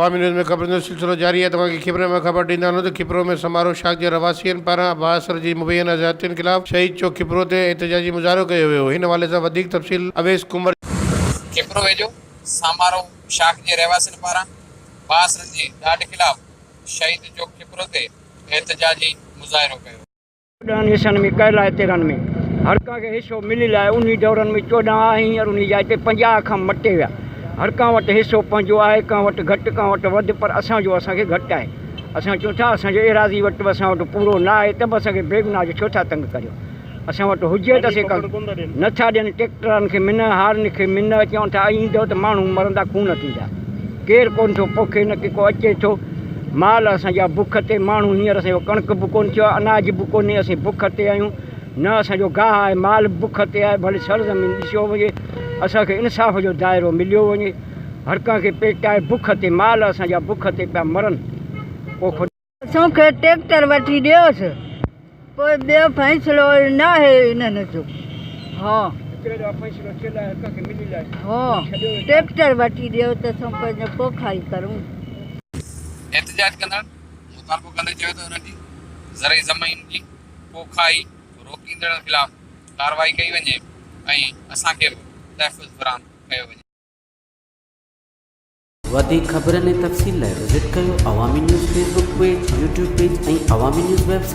عوامي news ۾ خبرن جو سلسلو جاري آهي توهان کي کپري مان خبر ڏيندا هلون ته کپرو ۾ سمارو شاخ جي رهواسين پاران بااثر جي مبينا زيادتين خلاف شهيد چوڪ کپرو تي احتجاجي مظاهرو ڪيو ويو هن حوالي سان وڌيڪ تفصيل اويس ڪنور کپرو ويجهو سامارو شاخ جي رهواسين پاران بااثرن جي ڏاڍ خلاف شهيد چوڪ کپرو تي احتجاجي مظاهرو ڪيو. 14 حصن ۾ ڪيل آهي 13 ۾ هر ڪنهن کي حصو مليل آهي انهي دورن ۾ 14 آهي هينئر انهي جاء تي 50 کان مٽي ويا هر ڪنهن وٽ حصو پنهنجو آهي ڪنهن وٽ گهٽ ڪنهن وٽ وڌ پر اسان جو اسان کي گهٽ آهي اسان چون ٿا اسان جو ايراضي وٽ به اسان وٽ پورو نه آهي ته به اسان کي بيگناهه جو ڇو ٿا تنگ ڪريو اسان وٽ هجي ته اسين نه ٿا ڏين ٽيڪٽرن کي منع هارن کي منع چون ٿا ايندو ته ماڻهو مرندا خون ٿيندا ڪير ڪونه ٿو پوکي نه ڪي ڪو اچي ٿو مال اسان جا بک تي، ماڻهو هينئر اسان جو ڪڻڪ به ڪونه ٿيو آهي، اناج به ڪونهي، اسين بک تي آهيون، نه اسان جو گاهه آهي، مال به بک تي آهي، ڀلي سرزمين ڏسيو وڃي، اسان کي انصاف جو دائرو مليو وڃي، هر ڪنهن کي پيٽ آهي، بک تي مال اسان جا بک تي پيا مرن، پوء خدا. اسان کي ٽيڪٽر وٺي ڏيوس. پوء ٻيو فيصلو ناهي انهن جو. ها ها ٽيڪٽر وٺي ڏيو ته اسان پنهنجو پوکائي ڪرون. احتجاج ڪندڙن مطالبو ڪندي چيو ته انهن جي زرعي زمين جي پوکائي روڪيندڙن خلاف ڪارروائي ڪئي وڃي ۽ اسان کي به تحفظ فراهم ڪيو وڃي. وڌيڪ خبرن ۽ تفصيل لاء وزٽ ڪيو Awami news Facebook page, YouTube page ۽ Awami news website.